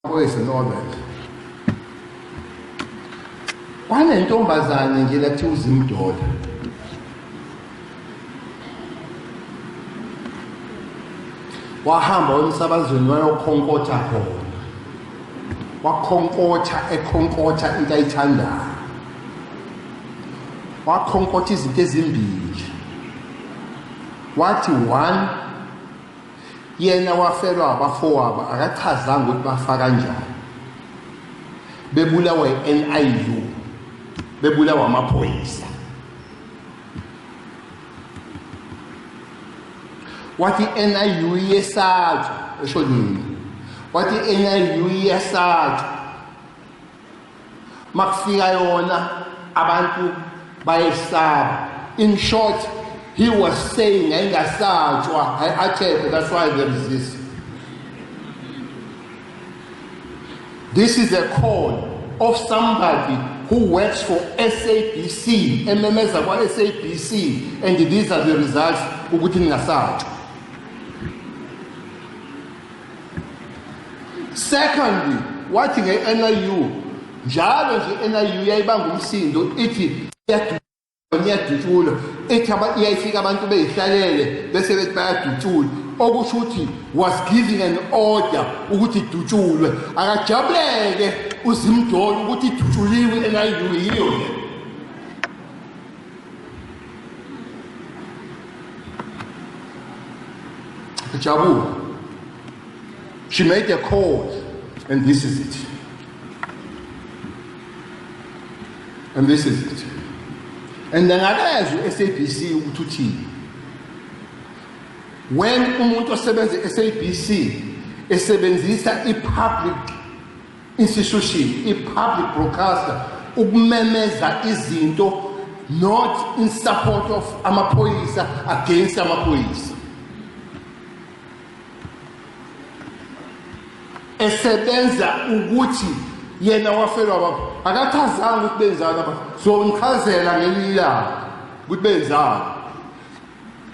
Amaphoyisa noWabela. Kwanentombazane nje la kuthiwa uZimdola. Wahamba emsabazweni wayokhonkotha khona. Wakhonkotha ekhonkotha into ayithandayo. Wakhonkotha izinto ezimbili. Wathi one Yena wafelwa abafowabo akachazanga ukuthi bafa kanjani. Bebulawa i-NIU. Bebulawa amaphoyisa. Wathi i-NIU iyesatshwa esho nini? Wathi i-NIU iyesatshwa. Makufika yona abantu bayesaba. In short, he was saying ayingasatshwa, ayi-athephe, that's why there is this. This is a call of somebody who works for SABC, ememeza kwa-SABC, and these are the results ukuthi ningasatshwa. Secondly, wathi nge-NIU njalo nje i-NIU yayibanga umsindo ithi iyadutshulwa ithi iyayifika abantu beyihlalele bese bethi bayadutshulwa okusho ukuthi was giving an order ukuthi idutshulwe akajabuleke uzimdolo ukuthi idutshuliwe i-NIU yiyo le Jabula. She made a call, and this is it. And this is it. And angakezwe u-SABC ukuthi uthini. When umuntu osebenza e-SABC esebenzisa i-public institution, i-public broadcaster ukumemeza izinto not in support of amaphoyisa against amaphoyisa. Esebenza ukuthi yena wafelwa baba akachazanga ukuthi benzani aba so ngichazela ngelinye ilanga ukuthi benzani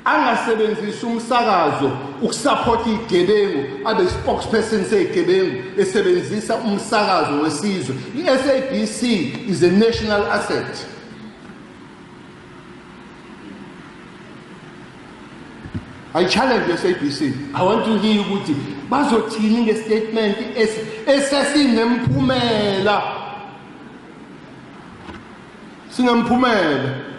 angasebenzisi umsakazo ukusupport igebengu abe spokesperson sezigebengu esebenzisa umsakazo wesizwe. I-SABC is a national asset. I challenge SABC. I want to hear ukuthi bazothini ngestatement esesinemphumela. Sinemphumela.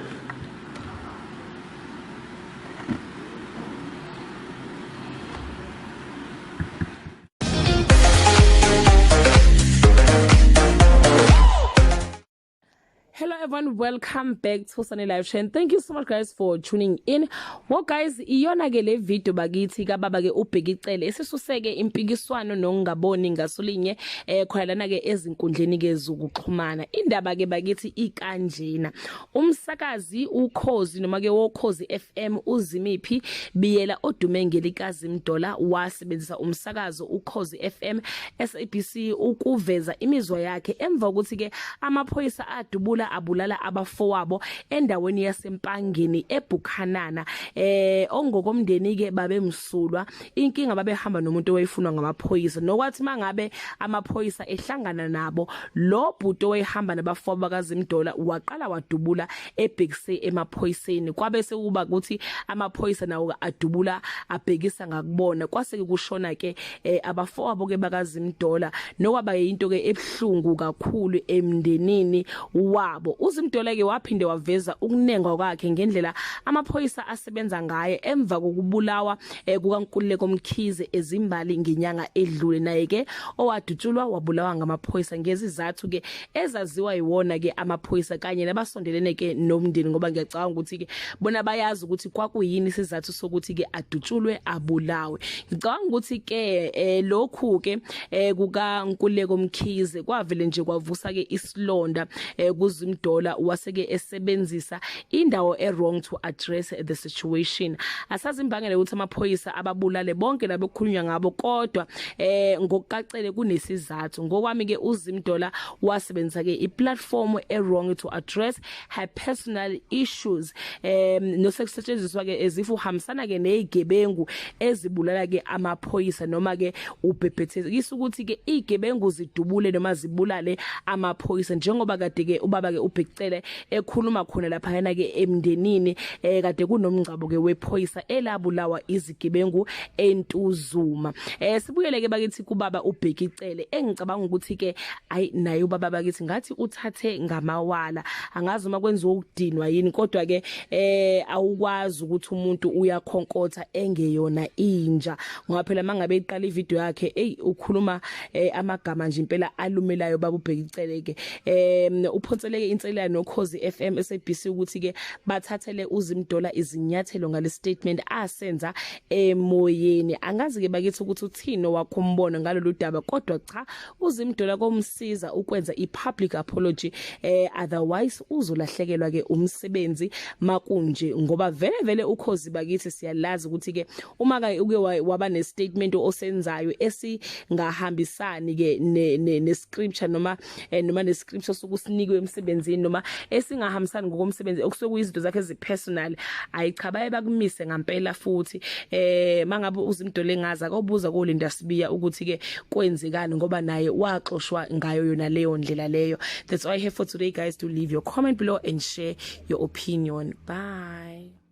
Hello everyone, welcome back to Sunny Live Show and thank you so much guys for tuning in. Well guys, iyona ke le video bakithi kababa ke uBheki Cele esisuseke impikiswano nokungaboni ngasolinye eh khona lana ke ezinkundleni ke zokuxhumana. Indaba ke bakithi ikanjena. Umsakazi uKhozi noma ke woKhozi FM uZimiphi Biyela odume ngelikaZimdola wasebenzisa umsakazo uKhozi FM SABC ukuveza imizwa yakhe emva kokuthi ke amaphoyisa adubula abulala abafowabo endaweni yaseMpangeni eBukhanana. Eh ongokomndeni ke babemsulwa inkinga babehamba nomuntu owayefunwa ngamaphoyisa nokwathi mangabe amaphoyisa ehlangana nabo lo bhuti owayehamba nabafowabo bakaZimdola waqala wadubula ebhekise emaphoyiseni kwabe sekuba ukuthi amaphoyisa nawo adubula abhekisa ngakubona kwase kushona ke eh, abafowabo ke bakaZimdola nokwaba into ke ebhlungu kakhulu emndenini wabo. UZimdola ke waphinde waveza ukunengwa kwakhe ngendlela amaphoyisa asebenza ngaye emva kokubulawa eh, kukaNkululeko Mkhize ezimbali ngenyanga edlule naye ke owadutshulwa wabulawa ngamaphoyisa ngezizathu ke ezaziwa yiwona ke amaphoyisa kanye nabasondelene ke nomndeni ngoba ngiyacabanga ukuthi ke bona bayazi ukuthi kwakuyini isizathu sokuthi ke adutshulwe abulawe. Ngicabanga ukuthi ke eh, lokhu ke eh, kuka Nkululeko Mkhize kwavele nje kwavusa ke isilonda eh, kuZimdola. uZimdola waseke esebenzisa indawo e wrong to address the situation. Asazi imbangela ukuthi amaphoyisa ababulale bonke labo kukhulunywa ngabo, kodwa ngokukaCele kunesizathu. Ngokwami ke uZimdola wasebenzisa ke i-platform e wrong to address her personal issues, nosekusetshenziswa ke ezifu uhambisana ke nezigebengu ezibulala ke amaphoyisa, noma ke ubhebhethekisa ukuthi ke izigebengu zidubule noma zibulale amaphoyisa, njengoba kade ke ubaba ke uBheki Cele ekhuluma khona lapha yana ke emndenini kade kunomngcwabo ke wephoyisa elabulawa izigebengu eNtuzuma. Sibuyele ke bakithi kubaba uBheki Cele, engicabanga ukuthi ke ayi naye ubaba bakithi ngathi uthathe ngamawala, angazi uma kwenziwa ukudinwa yini, kodwa ke awukwazi ukuthi umuntu uyakhonkotha engeyona inja, ngoba phela mangabe iqala ivideo yakhe ey ukhuluma amagama nje impela alumelayo baba uBheki Cele ke. Uphonseleke inselela noKhozi FM SABC ukuthi ke bathathele uZimdola izinyathelo ngale statement asenza emoyeni. Angazi ke bakithi ukuthi uthini wakho umbono ngalolu daba, kodwa cha, uZimdola komsiza ukwenza i-public apology, otherwise uzolahlekelwa ke umsebenzi makunje, ngoba vele vele uKhozi bakithi siyalazi ukuthi ke uma ke uke waba ne statement osenzayo esingahambisani ke ne scripture noma ne scripture sokusinikwe emsebenzini, noma esingahambisani ngokomsebenzi, okusuke kuyizinto zakhe ezipersonal, ayicha, baye bakumise ngempela. Futhi mangabe uZimdola engaza, akobuza koLinda Sibiya ukuthi ke kwenzekani, ngoba naye waxoshwa ngayo yona leyo ndlela leyo. That's all I have for today, guys. Do leave your comment below and share your opinion. Bye.